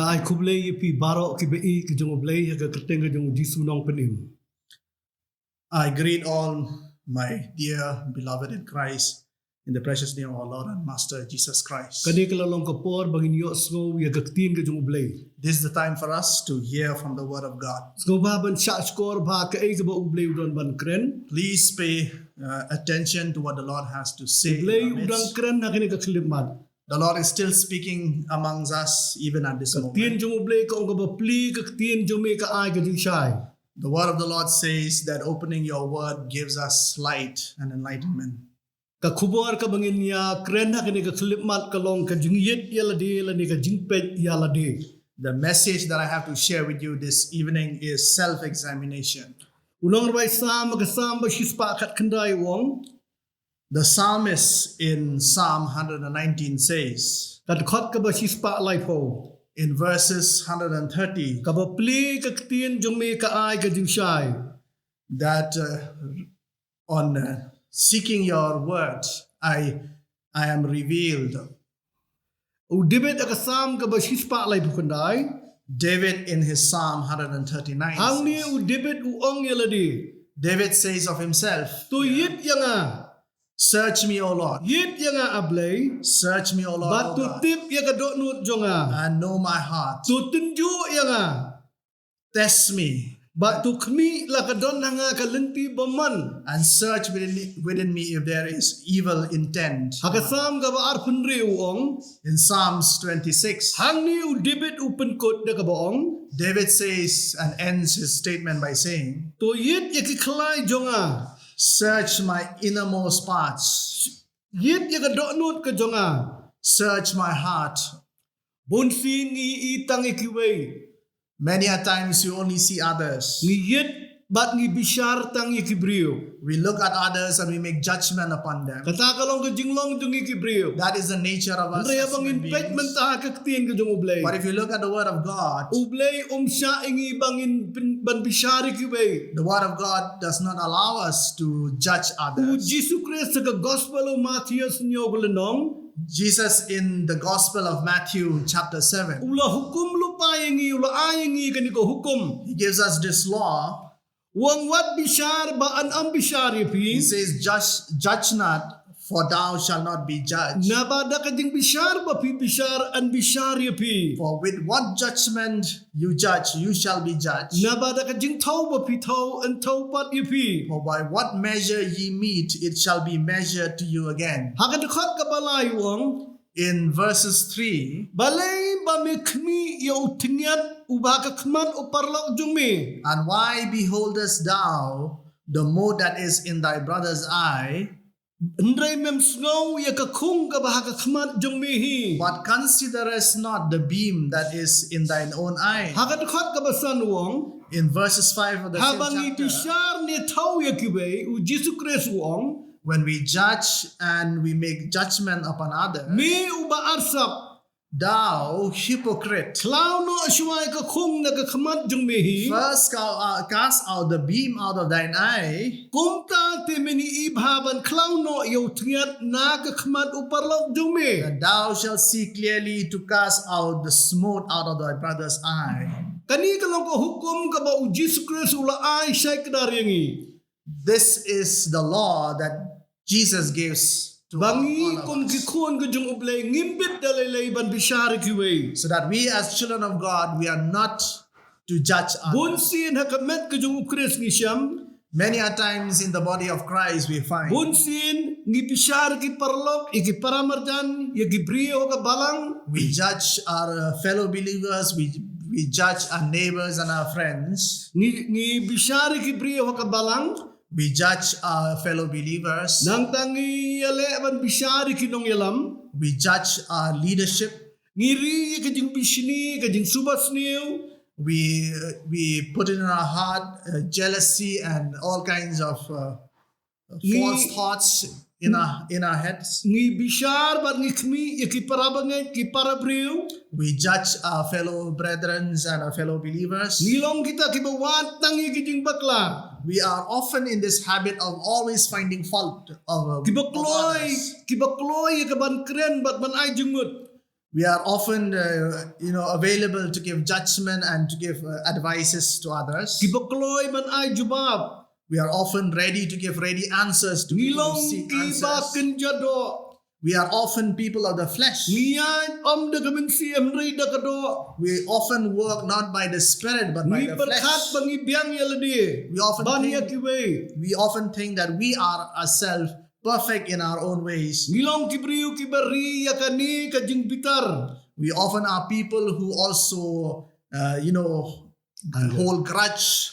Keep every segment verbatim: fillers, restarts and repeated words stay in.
Ai khublei ïa phi baroh kiba ïeit ki jong U Blei ha ka kyrteng ka jong U Jisu Nongpynim. I greet all my dear beloved in Christ in the precious name of our Lord and Master Jesus Christ. Kane ka la long ka por ba ngin ïohsngew ïa ka ktien ka jong U Blei. This is the time for us to hear from the word of God. Sngewbha ban shah shkor bha kaei kaba U Blei u don ban kren. Please pay uh, attention to what the Lord has to say. U Blei u dang kren ha kane ka khyllipmat. The Lord is still speaking amongst us even at this moment. Ka ktien jong U Blei ka ong kaba plie, ka ktien jong me ka ai ka jingshai. The word of the Lord says that opening your word gives us light and enlightenment. Ka khubor kaba ngin ïa kren ha kane ka khyllipmat ka long ka jingïeit ïa lade lane ka jingpeit ïa lade. The message that I have to share with you this evening is self-examination. U nongrwai Salm, ka Salm ba shispah khatkhyndai u ong. The psalmist in Psalm one hundred nineteen says, ka dkhot kaba shispah laiphew, in verses one hundred thirty, kaba plie, ka ktien jong me ka ai ka jingshai, that uh, on uh, seeking your word, I, I am revealed. U David ha ka Salm kaba shispah laiphew khyndai. David in his Psalm one hundred thirty-nine. Hangne says, u David u ong ïa lade. David says of himself, to ïeit ïa nga. Search me, O Lord. Ïeit ïa nga, A Blei. Search me, O Lord, bad to tip ïa ka dohnud jong nga. And know my heart. To tynjuh ïa nga. Test me. Bad to khmih la ka don ha nga ka lynti bymman. And search within, within me if there is evil intent. Ha ka Salm kaba arphew hynriew u ong. In Psalms twenty-six, hangne u David u pynkut da kaba ong. David says and ends his statement by saying, to ïeit ïa ki khlai jong nga. Search my innermost parts. Ïeit ïa ka dohnud ka jong nga. Search my heart. Bun sien ngi i tang ïa kiwei. Many a times we only see others. Ngi ïeit bad ngi bishar tang ïa ki briew. We look at others and we make judgment upon them. Kata ka long ka jinglong jong ngi ki briew. That is the nature of us. Hynrei haba ngin peit mynta ha ka ktien ka jong U Blei. But if you look at the word of God, U Blei um shah ïa ngi ba ngin ban bishar ïa kiwei. The word of God does not allow us to judge others. U Jisu Khrist ha ka Gospel u Mathaios hynñiew ka lynnong. Jesus in the Gospel of Matthew chapter seven. U la hukum lypa ïa ngi, u la ai ïa ngi kane ka hukum. He gives us this law. U ong wat bishar ba yn ym bishar ïa phi. He says, judge, judge not, for thou shalt not be judged. Naba da ka jingbishar ba phi bishar yn bishar ïa phi. For with what judgment you judge, you shall be judged. Naba da ka jingthew ba phi thew yn thew pat ïa phi. For by what measure ye meet, it shall be measured to you again. Ha ka dkhot kaba lai u ong. In verses three, balei ba me khmih ïa u thyngiat uba ha ka khmat u paralok jong me. And why beholdest thou the mote that is in thy brother's eye, hynrei mem sngew ïa ka khung kaba ha ka khmat jong me hi. But considerest not the beam that is in thine own eye. Ha ka dkhot kaba san u ong. In verses five of the same chapter. Haba ngi bishar ne thew ïa kiwei, u Jisu Khrist u ong. When we judge and we make judgment upon others. Me uba arsap. Thou hypocrite. Khlaw noh shuwa ïa ka khung na ka khmat jong me hi. First cast out, cast out the beam out of thine eye. Kumta te men i bha ban khlaw noh ïa u thyngiat na ka khmat u paralok jong me. And thou shalt see clearly to cast out the mote out of thy brother's eye. Kane ka long ka hukum kaba u Jisu Khrist u la ai shai kdar ïa ngi. This is the law that Jesus gives to all of us. Ba ngi kum ki khun ka jong U Blei ngim bit da lei lei ban bishar ïa kiwei. So that we as children of God, we are not to judge others. Bun sien ha ka met ka jong U Khrist ngi shem. Many a times in the body of Christ we find. Bun sien ngi bishar ïa ki paralok, ïa ki paramarjan, ïa ki briew ha ka balang. We judge our uh, fellow believers, we, we judge our neighbors and our friends. Ngi, ngi bishar ïa ki briew ha ka balang. We judge our fellow believers. Nangta ngi ïaleh ban bishar ïa ki nongïalam. We judge our leadership. Ngi ri ïa ka jingbishni, ka jingsuba sniew. We, uh, we put it in our heart uh, jealousy and all kinds of uh, false thoughts in our, in our heads. Ngi bishar bad ngi khmih ïa ki para bangeit, ki para briew. We judge our fellow brethren and our fellow believers. Ngi long kita kiba wad tang ïa ki jingbakla. We are often in this habit of always finding fault of, uh, of others. Kiba kloi, kiba kloi ïa ka ban kren bad ban ai jingmut. We are often, uh, you know, available to give judgment and to give uh, advices to others. Kiba kloi ban ai jubab. We are often ready to give ready answers to Ngi people long who seek kiba answers. kynja doh. We are often people of the flesh. Ngi ïaid ym da ka mynsiem hynrei da ka doh. We often work not by the spirit but by Ngi the pyrkhat flesh. Ba ngi biang ïa lade. We often Ban ïa think kiwei. We often think that we are ourselves perfect in our own ways. Ngi long ki briew kiba ri ïa kane ka jingbitar. We often are people who also, uh, you know, uh, hold grudge.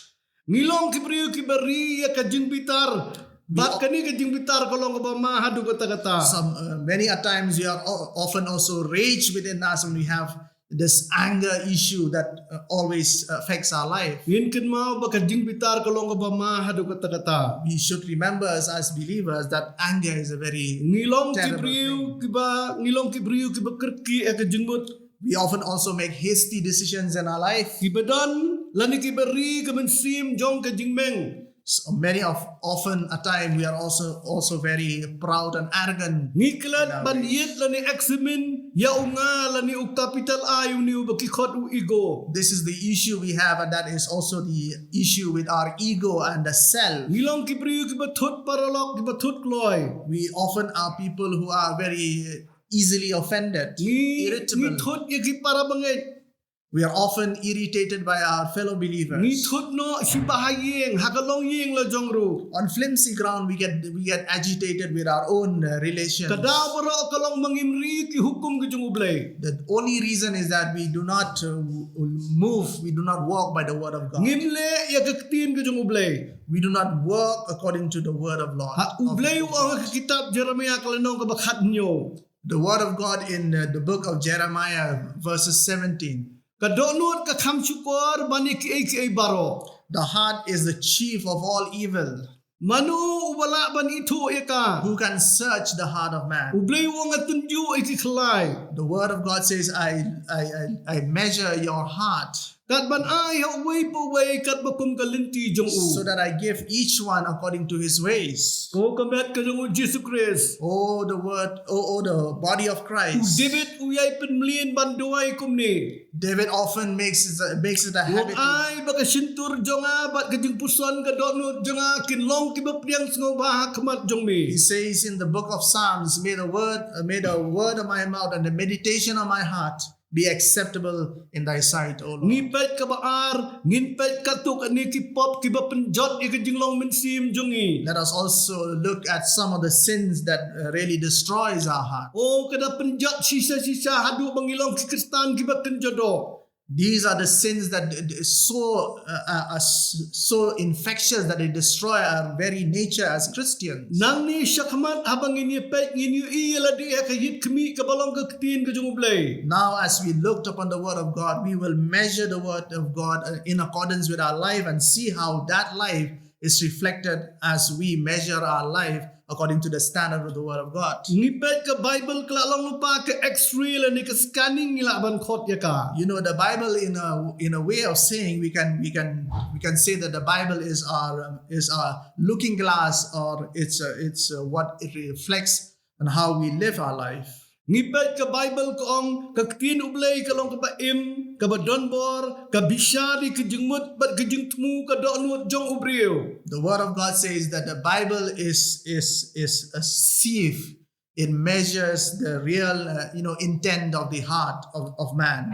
Ngi long ki briew kiba ri ïa ka jingbitar. Bad kane ka jingbitar ka long kaba ma haduh katta katta. Some uh, many a times we are o- often also rage within us when we have this anger issue that uh, always affects our life. Ngin kynmaw ba ka jingbitar ka long kaba ma haduh katta katta. We should remember as, as believers that anger is a very Ngi long ki terrible briew thing. Kiba ngi long ki briew kiba kyrkieh ïa ka jingmut. We often also make hasty decisions in our life. Kiba don lane kiba ri ka mynsiem jong ka jingmeng. So many of often a time we are also also very proud and arrogant. Ngi klet In our ban ways. Ïit lane examine ïa u nga lane u capital I une uba ki khot u ego. This is the issue we have, and that is also the issue with our ego and the self. Ngi long ki briew kiba thut paralok kiba thut kloi. We often are people who are very easily offended, Ngi irritable. Ngi thut ïa ki para bangeit. We are often irritated by our fellow believers. Ngi thut noh shi ba ha ïing ha ka longïing la jong ruh. On flimsy ground, we get we get agitated with our own uh, relation. Ka daw baroh ka long ba ngim ri ki hukum ki jong U Blei. The only reason is that we do not uh, w- move, we do not walk by the word of God. Ngim leh ïa ka ktien ki jong U Blei. We do not work according to the word of Lord. Ha U of Blei the u ong ha ka kitab Jeremiah ka lynnong kaba khathynñiew. The word of God in uh, the book of Jeremiah, verses seventeen. Ka dohnud ka kham shukor ban ïa kiei kiei baroh. The heart is the chief of all evil. Mano uba lah ban ithuh ïa ka? Who can search the heart of man? U Blei u ong nga tynjuh ïa ki khlai. The word of God says, I, I, I, I measure your heart. Kat ban ai ha uwei pa uwei kat ba kum ka lynti jong u. So that I give each one according to his ways. Ko ka met ka jong u Jisu Khrist. Oh, the word, oh, oh, the body of U Christ. David u ïai pynmlien ban duwai kumne. David often makes it, makes it a U ong habit. ai ba ka shyntur jong nga bad ka jingpuson ka dohnud jong nga kin long kiba pdiang sngewbha ha khmat jong me. He says in the book of Psalms, may the word, uh, may the word of my mouth and the meditation of my heart be acceptable in thy sight, O Lord. Ngi peit kaba ar, ngin peit katto katne ki pop kiba pynjot ïa ka jinglong mynsiem jong ngi. Let us also look at some of the sins that uh, really destroys our heart. O ka da pynjot shisha shisha haduh ba ngi long ki Khristan kiba kynja doh. These are the sins that d- d- so uh, uh, are s- so infectious that they destroy our very nature as Christians. Nangne shakhmat haba ngin ïa peit ngin ïohi ïa lade ha ka ïit khmih kaba long ka ktien ka jong U Blei. Now, as we looked upon the word of God, we will measure the word of God uh, in accordance with our life and see how that life is reflected as we measure our life according to the standard of the word of God. Ngi peit ka Bible ka la long lypa ka X-ray lane ka scanning ngi lah ban khot ïa ka. You know, the Bible, in a in a way of saying, we can we can we can say that the Bible is our um, is our looking glass, or it's uh, it's uh, what it reflects on how we live our life. Ngi peit ka Bible ka ong ka ktien U Blei ka long kaba im, kaba donbor, ka bishar ïa ka jingmut bad ka jingthmu ka dohnud jong u briew. The word of God says that the Bible is is is a sieve. It measures the real, uh, you know, intent of the heart of, of man.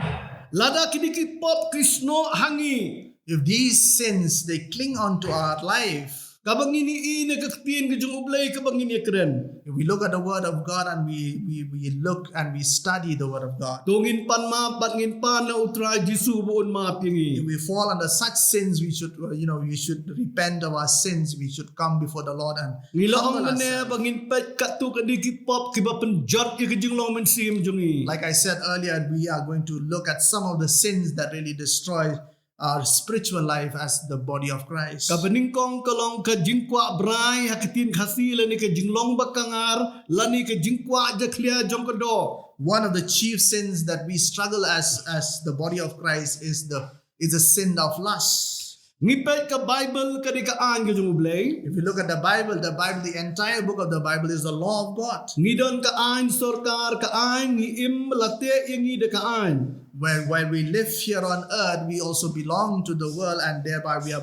Lada kine ki pop ki snoh ha ngi. If these sins, they cling on to our life, Kaba ngin ïohi na ka ktien ka jong U Blei kaba ngin ïakren. if we look at the word of God and we, we, we look and we study the word of God, To ngin pan map bad ngin pan na U Trai Jisu ba un map ïa ngi. if we fall under such sins, we should, uh, you know, we should repent of our sins. We should come before the Lord and Ngi la ong humble mynne ourselves. Ba ngin peit katto katne ki pop kiba pynjot ïa ka jinglong mynsiem jong ngi. Like I said earlier, we are going to look at some of the sins that really destroy our spiritual life as the body of Christ. Kaba nyngkong ka long ka jingkwah brai ha ka ktien Khasi lane ka jinglong ba kangar lane ka jingkwah jakhlia jong ka doh. One of the chief sins that we struggle as as the body of Christ is the is the sin of lust. Ngi peit ka Bible ka dei ka aiñ ka jong U Blei. If you look at the Bible, the Bible, the entire book of the Bible is the law of God. Ngi don ka aiñ sorkar, ka aiñ ngi im, la teh ïa ngi da ka aiñ. Where while we live here on earth, we also belong to the world, and thereby we are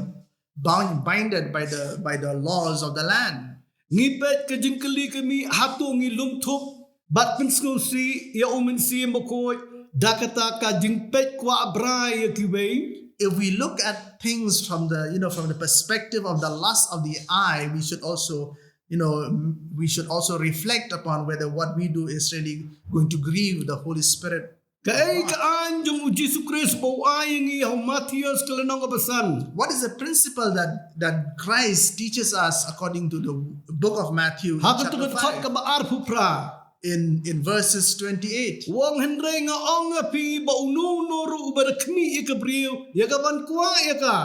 bound binded by the by the laws of the land. Ngi peit ka jingkylli ka mih, hato ngi lum thup bad pynsngewsih ïa U Mynsiem Bakhuid da kata ka jingpeit kwah brai ïa kiwei? If we look at things from the you know from the perspective of the lust of the eye, we should also you know we should also reflect upon whether what we do is really going to grieve the Holy Spirit. Kaei ka aiñ jong U Jisu Khrist ba u ai ïa ngi ha u Mathaios ka lynnong kaba san? What is the principle that that Christ teaches us according to the book of Matthew? Ha ka dkhot kaba arphew phra. In in verses twenty-eight. U ong, hynrei nga ong ïa phi ba uno uno ruh uba da khmih ïa ka briew ïa ka ban kwah ïa ka.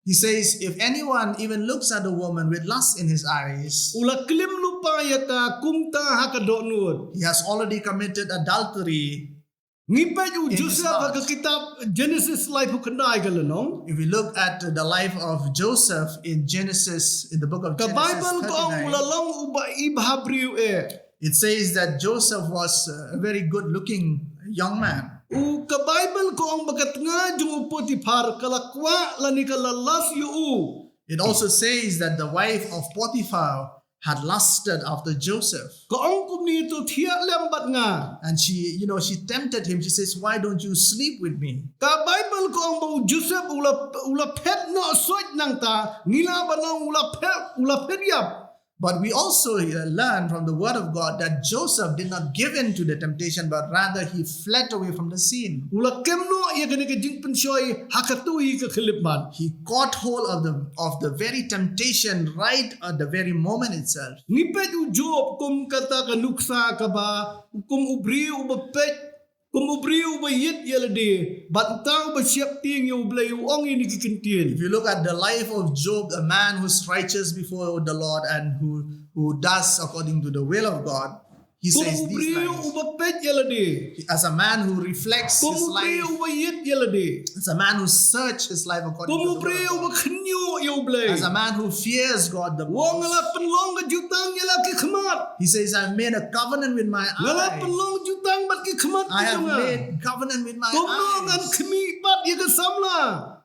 He says, if anyone even looks at a woman with lust in his eyes, u la klim lypa ïa ka kumta ha ka dohnud. He has already committed adultery. Ngi peit u Joseph ha ka kitab Genesis laiphew khyndai ka lynnong. If we look at the life of Joseph in Genesis, in the book of Genesis, ka Bible ka ong u la long uba i bha briew eh. It says that Joseph was a very good looking young man. U ka Bible ka ong ba ka tnga jong u Potiphar ka la kwah lane ka la lust ïa u. It also says that the wife of Potiphar had lusted after Joseph. Ka ong kumne, to thiah lem bad nga. And she, you know, she tempted him. She says, why don't you sleep with me? Ka Bible ka ong ba u Joseph u la u la phet noh soit nangta, ngi lah ban ong u la phet u la phet ïap. But we also uh, learn from the word of God that Joseph did not give in to the temptation, but rather he fled away from the scene. U la kem noh ïa kane ka jingpynshoi ha katu hi ka khyllipmat. He caught hold of the of the very temptation right at the very moment itself. Ngi peit u Job kum kata ka nuksa kaba kum u briew uba peit kum u briew uba ïeit ïa lade bad uta uba sheptieng ïa U Blei, u ong ïa kine ki kyntien. If you look at the life of Job, a man who's righteous before the Lord and who who does according to the will of God, he says these lines. Kum u briew uba peit ïa lade. As a man who reflects his life. Kum u briew uba ïeit ïa lade. As a man who search his life according to the word of God. Kum u briew uba khynñiuh ïa U Blei. As a man who fears God the most. U ong, nga la pynlong ka jutang ïa la ki khmat. He says, I've made a covenant with my eyes. Nga la pynlong jutang bad ki khmat ki jong nga. I have made covenant with my eyes. Kumno ngan khmih pat ïa ka samla?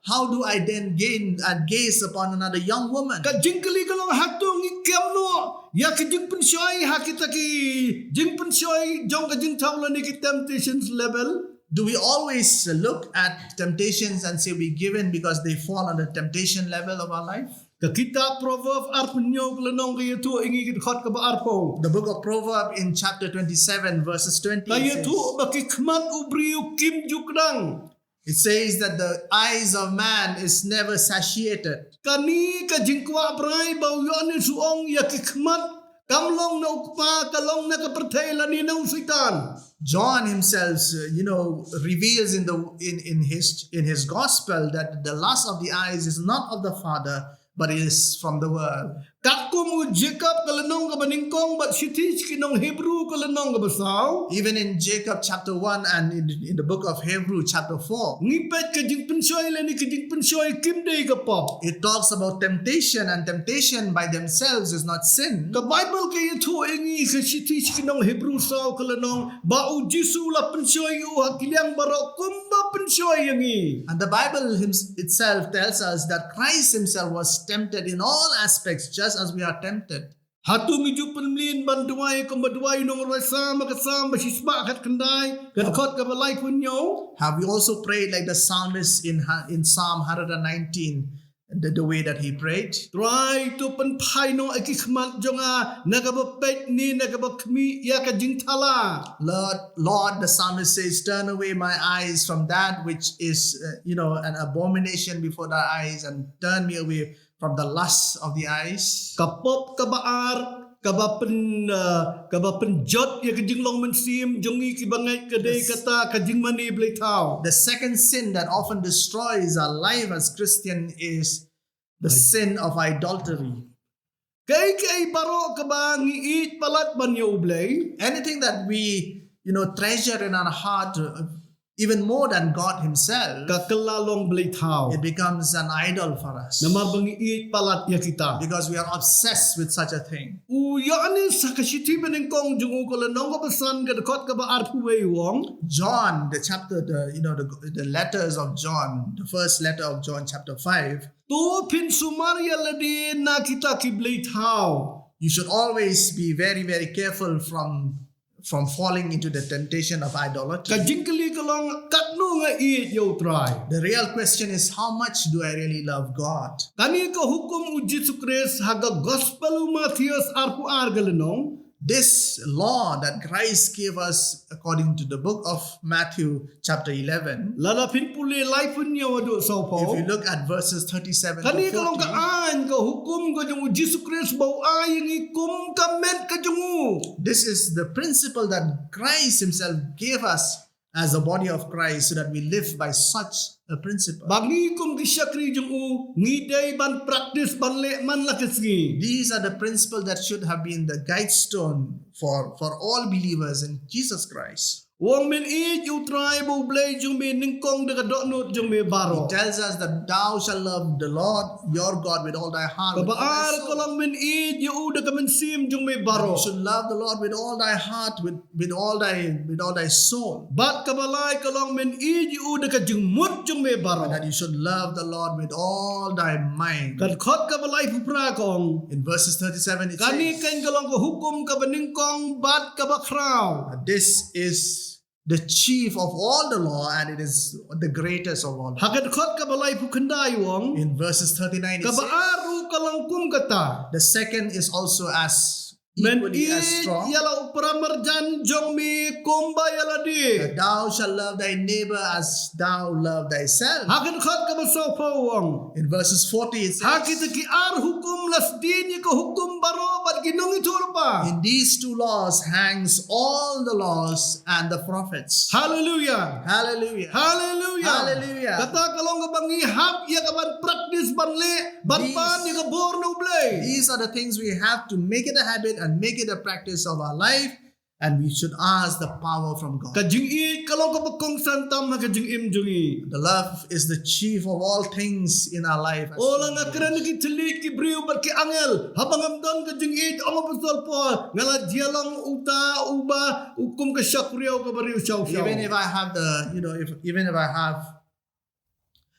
How do I then gain and gaze upon another young woman? Ka jingkylli ka long, hato ngi kem noh ïa ki jingpynshoi ha kita ki jingpynshoi jong ka jingthaw lane ki temptations level? Do we always look at temptations and say we give in because they fall on the temptation level of our life? Ka kitab Proverb arphew hynñiew ka lynnong ka ïathuh ïa ngi, ka dkhot kaba arphew. The book of Proverbs in chapter twenty-seven, verses twenty, ka ïathuh ba ki khmat u briew kim ju kdang. It says that the eyes of man is never satiated. Kane ka jingkwah brai ba u Ïoannis u ong ïa ki khmat kam long na u Kpa, ka long na ka pyrthei lane na u Soitan. John himself, uh, you know, reveals in the in in his in his gospel that the lust of the eyes is not of the Father, but is from the world. Katkum u Jakob ka lynnong kaba nyngkong bad shithi sha ki nong Hebru ka lynnong kaba saw. Even in Jacob chapter one and in, in the book of Hebrew chapter four. Ngi peit ka jingpynshoi lane ka jingpynshoi kim dei ka pop. It talks about temptation, and temptation by themselves is not sin. Ka Bible ka ïathuh ïa ngi ha ka shithi sha ki nong Hebru saw ka lynnong ba u Jisu u la pynshoi ïa u ha ki liang baroh kumba pynshoi ïa ngi. And the Bible him- itself tells us that Christ himself was tempted in all aspects just as we are tempted. Hato ngi ju pynmlien ban duwai kumba duwai u nongrwai Salm, ka Salm ba shispah khatkhyndai, ka dkhot kaba laiphew hynñiew? Have we also prayed like the psalmist in ha- in Psalm hundred and nineteen, the, the way that he prayed? Trai, to pynphai noh ïa ki khmat jong nga na kaba peit ne na kaba khmih ïa ka jingthala. Lord, Lord, the psalmist says, turn away my eyes from that which is, uh, you know, an abomination before thy eyes, and turn me away from the lust of the eyes. Ka pop kaba ar, kaba pyn uh, kaba pynjot ïa ka jinglong mynsiem jong ngi kiba ngeit ka dei kata ka jingmane blei thaw. The second sin that often destroys our life as Christian is the sin of idolatry. Kaei kaei baroh kaba ngi ïeit palat ban ïa U Blei. Anything that we, you know, treasure in our heart, uh, even more than God Himself, ka kylla long blei thaw. It becomes an idol for us. Namar ba ngi ïeit palat ïa kita. Because we are obsessed with such a thing. U Ïoannis ha ka shithi banyngkong jong u, ka lynnong kaba san, ka dkhot kaba arphew wei u ong. John, the chapter, the, you know, the, the letters of John, the first letter of John, chapter five. To phin sumar ïa lade na kita ki blei thaw. You should always be very, very careful from from falling into the temptation of idolatry. Ka jingkylli ka long, katno nga ïeit ïa U Trai. The real question is, how much do I really love God? Kane ka hukum U Jisu Khrist ha ka Gospel u Mathaios arphew ar ka lynnong. This law that Christ gave us according to the book of Matthew chapter eleven. Lada phin pule laiphew hynñiew haduh sawphew. If you look at verses thirty-seven to forty. Kane ka long ka aiñ, ka hukum ka jong U Jisu Khrist ba u ai ïa ngi kum ka met ka jong u. This is the principle that Christ Himself gave us as the body of Christ, so that we live by such a principle. Ba ngi kum ki shakri jong u, ngi dei ban practice, ban leh man la ka sngi. These are the principles that should have been the guide stone for, for all believers in Jesus Christ. U ong, men ïeit ïa U Trai ba U Blei jong me nyngkong da ka dohnud jong me baroh. He tells us that thou shalt love the Lord your God with all thy heart, with all thy soul. Kaba ar ka long, men ïeit ïa u da ka mynsiem jong me baroh. And you should love the Lord with all thy heart, with, with all thy, with all thy soul. Bad kaba lai ka long, men ïeit ïa u da ka jingmut jong me baroh. And that you should love the Lord with all thy mind. Ka dkhot kaba laiphew phra ka ong. In verses thirty-seven it says, kane keiñ ka long ka hukum kaba nyngkong bad kaba khraw. This is the chief of all the law, and it is the greatest of all. Ha ka dkhot kaba laiphew khyndai u ong. In verses thirty-nine it says, kaba ar ruh ka long kum kata. The second is also as, equally as strong. Men ïeit ïa la u paramarjan jong me kumba ïa lade. That thou shalt love thy neighbor as thou love thyself. Ha ka dkhot kaba sawphew u ong. In verses forty it says, ha kita ki ar hukum la sdien ïa ka hukum baroh bad ki nongïathuhlypa. In these two laws hangs all the laws and the prophets. Hallelujah. Hallelujah. Hallelujah. Hallelujah. Kata ka long kaba ngi hap ïa ka ban practice, ban leh, ban pan ïa ka bor na U Blei. These are the things we have to make it a habit and make it a practice of our life. And we should ask the power from God. Ka jingïeit ka long kaba kongsan tam ha ka jingim jong ngi. The love is the chief of all things in our life. O la nga kren ki thylliej ki briew bad ki angel, haba ngam don ka jingïeit, ong u Apostol Paul, nga la jia long uta uba u kum ka shakbriew kaba riewshaw shaw. Even if I have the, you know, if, even if I have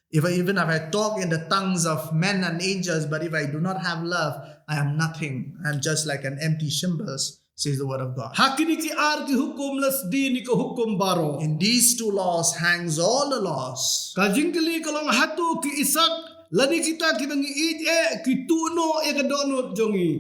If I, even if I talk in the tongues of men and angels, but if I do not have love, I am nothing. I am just like an empty cymbals, says the word of God. Ha kine ki ar ki hukum la sdien ïa ka hukum baroh. In these two laws hangs all the laws. Ka jingkylli ka long, hato ki Isak lane kita kiba ngi ïeit eh ki tuh noh ïa ka dohnud jong ngi?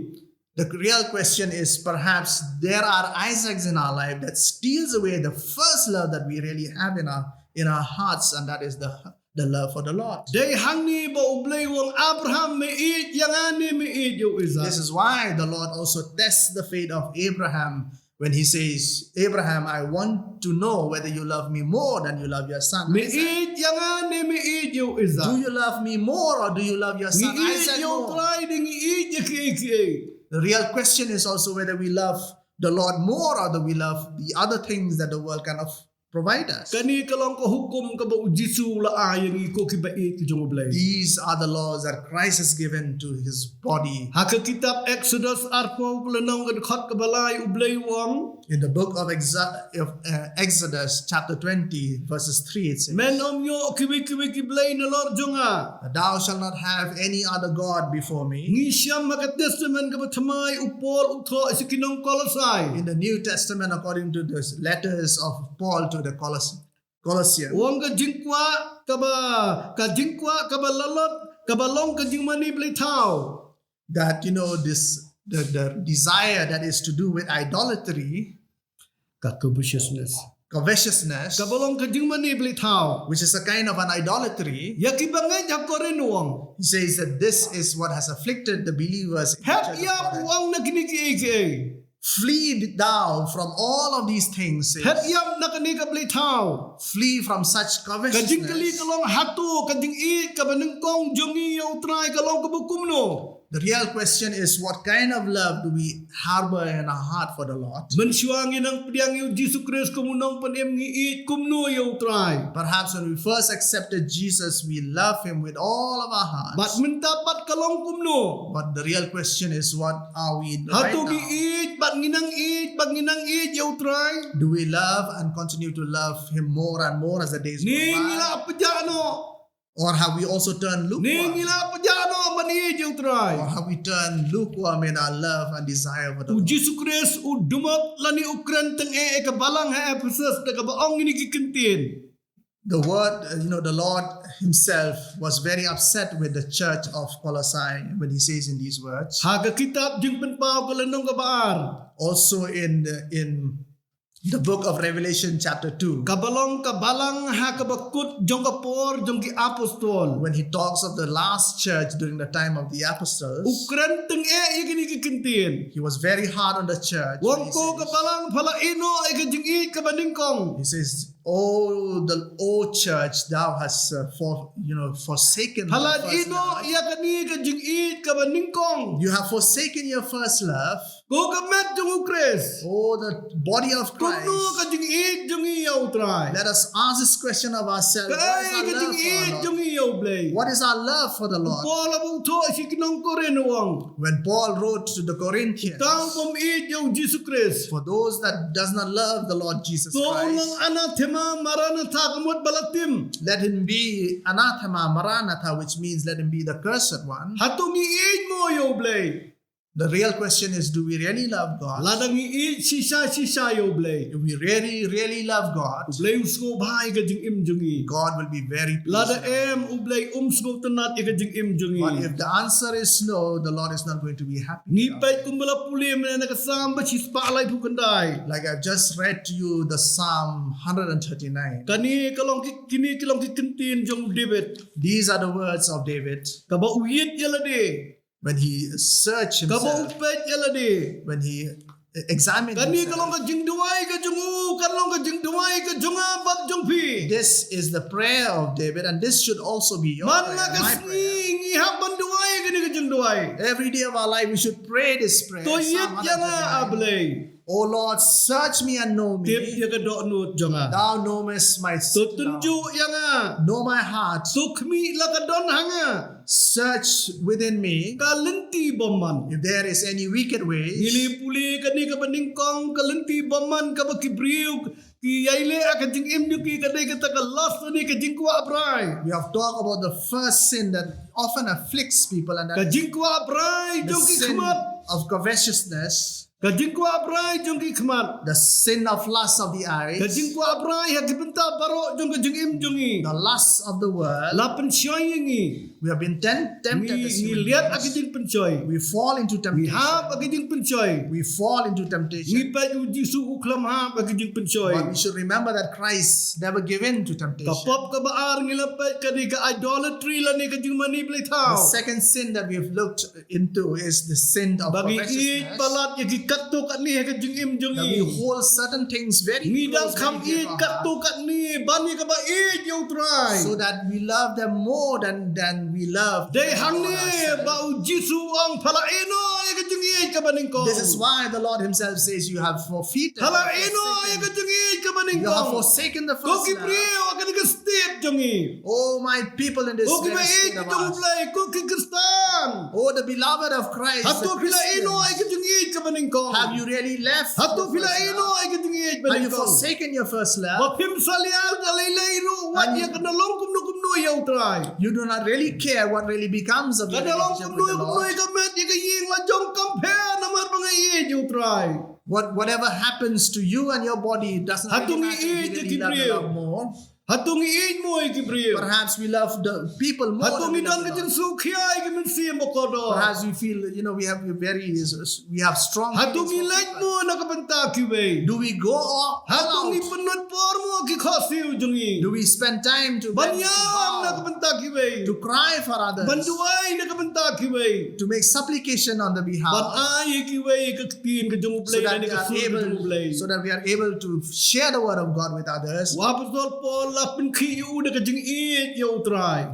The real question is, perhaps there are Isaacs in our life that steals away the first love that we really have in our, in our hearts, and that is the, the love for the Lord. Dei hangne ba U Blei u ong, Abraham, me ïeit ïa nga ne me ïeit ïa u Isak? This is why the Lord also tests the faith of Abraham when he says, Abraham, I want to know whether you love me more than you love your son Isaac. Me ïeit ïa nga ne me ïeit ïa u Isak? Do you love me more or do you love your son Isaac more? Ngi ïeit ïa U Trai ne ngi ïeit ïa kiei kiei? The real question is also whether we love the Lord more or do we love the other things that the world kind of provide us. Kane ka long ka hukum kaba U Jisu u la ai ïa ngi ko kiba ïeit ki jong U Blei. These are the laws that Christ has given to his body. Ha ka kitab Exodus arphew, ka lynnong ka dkhot kaba lai, U Blei u ong. In the book of Exa-, of, uh, Exodus chapter twenty, verses three, it says, men ym ïoh kiwei kiwei ki blei nalor jong nga. Thou shalt not have any other god before me. Ngi shem ha ka Testament kaba Thymmai u Paul u thoh sha ki nong Kolosai. In the New Testament, according to the letters of Paul to the Colos-, Colossians. U ong ka jingkwah kaba, ka jingkwah kaba lalot, kaba long ka jingmane blei thaw. That, you know, this, the, the desire that is to do with idolatry, ka covetousness. Covetousness. Kaba long ka jingmane blei thaw. Which is a kind of an idolatry. Ïa kiba ngeit ha Korinth u ong. He says that this is what has afflicted the believers in the church of Corinth. Hep ïap, u ong, na kine kiei kiei. Flee thou from all of these things, says. Hep ïap na kane ka blei thaw. Flee from such covetousness. Ka jingkylli ka long, hato ka jingïeit kaba nyngkong jong ngi ïa U Trai ka long kaba kumno? The real question is, what kind of love do we harbor in our heart for the Lord? Mynshuwa ngi nang pdiang ïa u Jisu Khrist kum u nongpynim, ngi ïeit kumno ïa u Trai? Perhaps when we first accepted Jesus, we love him with all of our hearts. Bad mynta pat ka long kumno? But the real question is, what are we right now? Hato ngi ïeit bad ngi nang ïeit bad ngi nang ïeit ïa u Trai? Do we love and continue to love him more and more as the days go by? Ne ngi la pjah noh? Or have we also turned lukewarm? Ne ngi la pjah noh ban ïeit ïa u Trai? Or have we turned lukewarm in our love and desire for the Lord? U Jisu Khrist u dmot lane u kren tyngeh ïa ka balang ha Ephesus da kaba ong kine ki kyntien. The word, uh, you know, the Lord himself was very upset with the church of Colossae when he says in these words. Ha ka kitab Jingpynpaw ka lynnong kaba ar. Also in the, in the book of Revelation, chapter two. Kaba long ka balang ha kaba kut jong ka por jong ki apostol. When he talks of the last church during the time of the apostles, u kren tyngeh ïa kine ki kyntien. He was very hard on the church when he says, u ong ko ka balang, pha la ïehnoh ïa ka jingïeit kaba nyngkong. He says, "Oh, the old church, thou hast, uh, for, you know, forsaken the first love." Pha la ïehnoh ïa kane ka jingïeit kaba nyngkong. You have forsaken your first love. Ko ka met jong u Khrist. Oh, the body of Christ. Kumno ka jingïeit jong ngi ïa u Trai? Let us ask this question of ourselves. Kaei ka jingïeit jong ngi ïa u Blei? What is our love for the Lord? U Paul haba u thoh sha ki nong Korinth u ong, when Paul wrote to the Corinthians, uta u bym ïeit ïa u Jisu Khrist, for those that does not love the Lord Jesus Christ, to u long anathema maranatha, ka mut ba la tim. Let him be anathema maranatha, which means let him be the cursed one. Hato ngi ïeit mo ïa u Blei? The real question is, do we really love God? Lada ngi ïeit shisha shisha ïa u Blei, if we really, really love God, u Blei u sngewbha ïa ka jingim jong ngi. God will be very pleased. Lada em, u Blei um sngewtynnad ïa ka jingim jong ngi. But if the answer is no, the Lord is not going to be happy with us. Ngi peit kumba la pule mynne na ka Salm ba shispah laiphew khyndai. Like I've just read to you the Psalm hundred and thirty-nine. Kane ka long ki, kine ki long ki kyntien jong u David. These are the words of David. Kaba u ïeit ïa lade. When he searched himself, kaba u peit ïa lade, when he examined himself, kane ka long ka jingduwai ka jong u, ka long ka jingduwai ka jong nga bad jong phi. This is the prayer of David, and this should also be your prayer, my prayer. Man la ka sngi ngi hap ban duwai kane ka jingduwai. Every day of our life, we should pray this prayer. To ïeit ïa nga, A Blei. O Lord, search me and know me. Tip ïa ka dohnud jong nga. Thou knowest my thoughts. To tynjuh ïa nga. Know my heart. To khmih la ka don ha nga. Search within me. Ka lynti bymman. If there is any wicked ways. Ngi la pule kane kaba nyngkong, ka lynti bymman kaba ki briew ki ïai leh ha ka jingim jong ki ka dei kata ka lust, ne ka jingkwah brai. We have talked about the first sin that often afflicts people, and that is the sin of covetousness. Ka jingkwah brai jong ki khmat. Ka jingkwah brai jong ki khmat. The sin of lust of the eyes. Ka jingkwah brai ha ki bynta baroh jong ka jingim jong ngi. The lust of the world. La pynshoi ïa ngi. We have been ten-, tempted, as human beings. Ngi, ngi liat ha ka jingpynshoi. We fall into temptation. Ngi hap ha ka jingpynshoi. We fall into temptation. Ngi peit u Jisu u khlem hap ha ka jingpynshoi. But we should remember that Christ never gave in to temptation. Ka pop kaba ar ngi la peit ka dei ka idolatry lane ka jingmane blei thaw. The second sin that we have looked into is the sin of covetousness. Ba ngi ïeit palat ïa ki katto katne ha ka jingim jong ngi. That we hold certain things very close, very dear to our heart. Ngi dang kham ïeit katto katne ban ïa kaba ïeit ïa u Trai. So that we love them more than, than we love our own ourselves. Dei hangne ba u Jisu u ong pha la ïehnoh ïa ka jingïeit kaba nyngkong. This is why the Lord himself says, "You have forfeited, forsaken. Pha la ïehnoh ïa ka jingïeit kaba nyngkong." You have forsaken the first love. Ko ki briew ha kane ka state jong ngi. Oh, my people in this very state of ours. Ko kiba ïeit jong u Blei, ko ki Khristan. Oh, the beloved of Christ, the Christians. Hato phi la ïehnoh ïa ka jingïeit kaba nyngkong? Have you really left your first love? Hato phi la ïehnoh ïa ka jingïeit ba nyngkong? Have you forsaken your first love? Ba phim salia da lei lei ruh wat ïa ka da long kumno kumno ïa u Trai. You do not really care what really becomes of your relationship with the Lord. Ka da long kumno kumno ïa ka met ïa ka ïing la jong kam pher namar ba nga ïeit ïa u Trai. What, whatever happens to you and your body, it doesn't really matter if you really love the Lord more. Hato ngi ïeit ïa ki briew? Hato ngi ïeit mo ïa ki briew? Perhaps we love the people more than we love the Lord. Hato ngi don ka jingsngewkhia ïa ki mynsiem bakordor? Perhaps we feel, you know, we have a very, we have strong feelings for people. Hato ngi leit mo na ka bynta kiwei? Do we go all, all out? Hato ngi pynlut por mo ha ki khohsiew jong ngi? Do we spend time to vent, to bawl, ban ïam na ka bynta kiwei? To cry for others? Ban duwai na ka bynta kiwei? To make supplication on the behalf? Ban ai ïa kiwei ïa ka ktien ka jong u Blei, so that they are able, lane ka sur ka jong u Blei. So that we are able to share the word of God with others. U Apostol Paul la pynkhih ïa u da ka jingïeit ïa u Trai.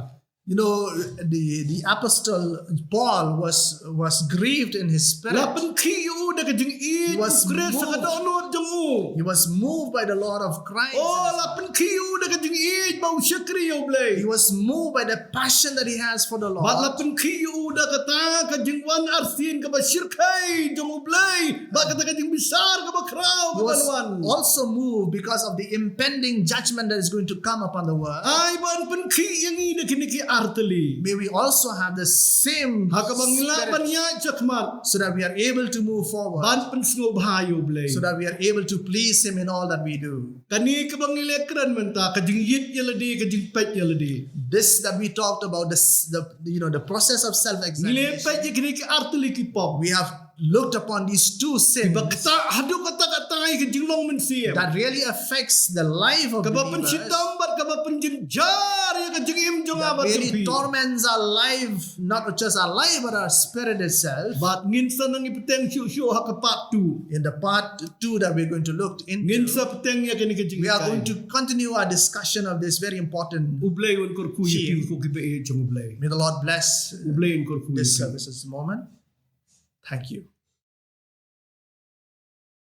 You know, the, the apostle Paul was, was grieved in his spirit. La pynkhih ïa u da ka jingïeit He was u Khrist ha ka moved. dohnud jong u. He was moved by the Lord of Christ. Oh, la pynkhih ïa u da ka jingïeit ba u shakri ïa u Blei. He was moved by the passion that he has for the Lord. Bad la pynkhih ïa u da kata ka jingwan arsien kaba shyrkhei jong u Blei. Bad kata ka jingbishar kaba khraw He kaba was wan. Also moved because of the impending judgment that is going to come upon the world. Ai ban pynkhih ïa ngi da kine ki artylli. May we also have the same Ha kaba ngi lah ban spirit ïaid shakhmat. So that we are able to move forward, Ban pynsngewbha ïa u Blei. So that we are able to please Him in all that we do. Kane kaba ngi la kren mynta, ka jingïeit ïa lade, ka jingpeit ïa lade. This that we talked about, this the you know the process of Ngi la self-examination. peit ïa kine ki artylli ki pop. We have looked upon these two sins Ba kata haduh katta katta ïa ka jinglong mynsiem. That really affects the life of Kaba believers. pynshitom bad kaba pynjynjar ïa ka jingim jong nga That bad jong really phi. torments our life, not just our life, but our spirit itself. Bad ngin sa nang ïa bteng shuh shuh ha ka part two. In the part two that we're going to look into, Ngin sa bteng ïa kane ka we are going jinghikai. To continue our discussion of this very important. U Blei un kyrkhu ïa phi Theme. ko kiba ïeit jong u Blei. May the Lord bless U Blei un kyrkhu ïa this phi. Service this moment. Thank you.